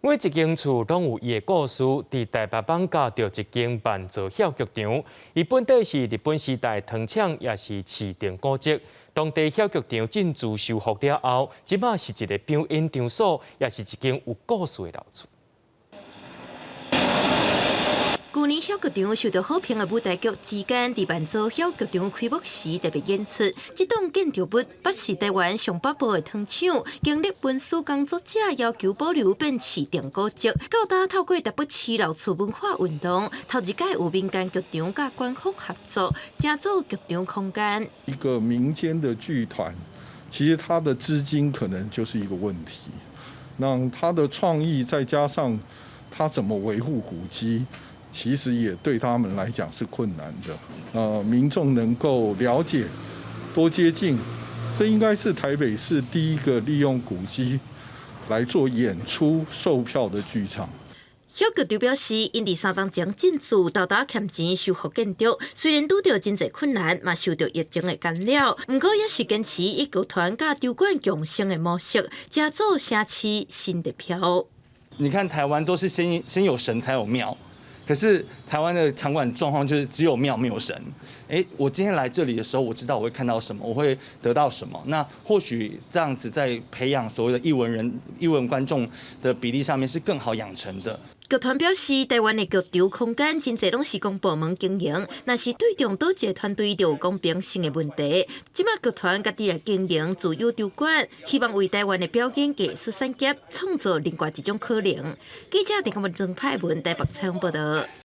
每一間厝攏有伊的故事。佇台北艋舺就一間萬座戲劇場，伊本底是日本時代糖廠，也是市定古蹟。當地戲劇場進駐修復了後，這馬是一个表演場所，也是一間有故事的老厝。舊年戲劇場受到好評的舞台劇《之間》佇萬座戲劇場開幕時特別演出。這棟建築物捌是台灣上北部的糖廠，經歷文史工作者要求保留變市定古蹟。到今透過台北市老厝文化運動，頭一擺有民間劇場佮官方合作，成做劇場空間。一個民間的劇團，其實它的資金可能就是一個問題。那他的創意再加上他怎麼維護古蹟，其實也對他們來講是困難的。民眾能夠了解多接近，這應該是台北市第一個利用古蹟來做演出售票的劇場。戲劇場表示，𪜶佇3冬前進駐，沓沓欠錢修復建築，雖然拄著真濟困難，嘛受著疫情的干擾，毋過也是堅持以劇團佮場館共生的模式，成做城市新的標。你看台灣都是先有神才有廟。可是台灣的場館狀況就是只有廟沒有神。欸，我今天來這裡的時候，我知道我會看到什麼，我會得到什麼。那或許這樣子在培養所謂的藝文人、藝文觀眾的比例上面是更好養成的。劇團表示，台灣的劇場空間真濟攏是公部門經營，若是對中佗一个團隊就有公平性的問題。這馬劇團家己來經營自有場館，希望為台灣的表演藝術產業創造另外一種可能。記者鄭國文、曾派文台北採訪報道。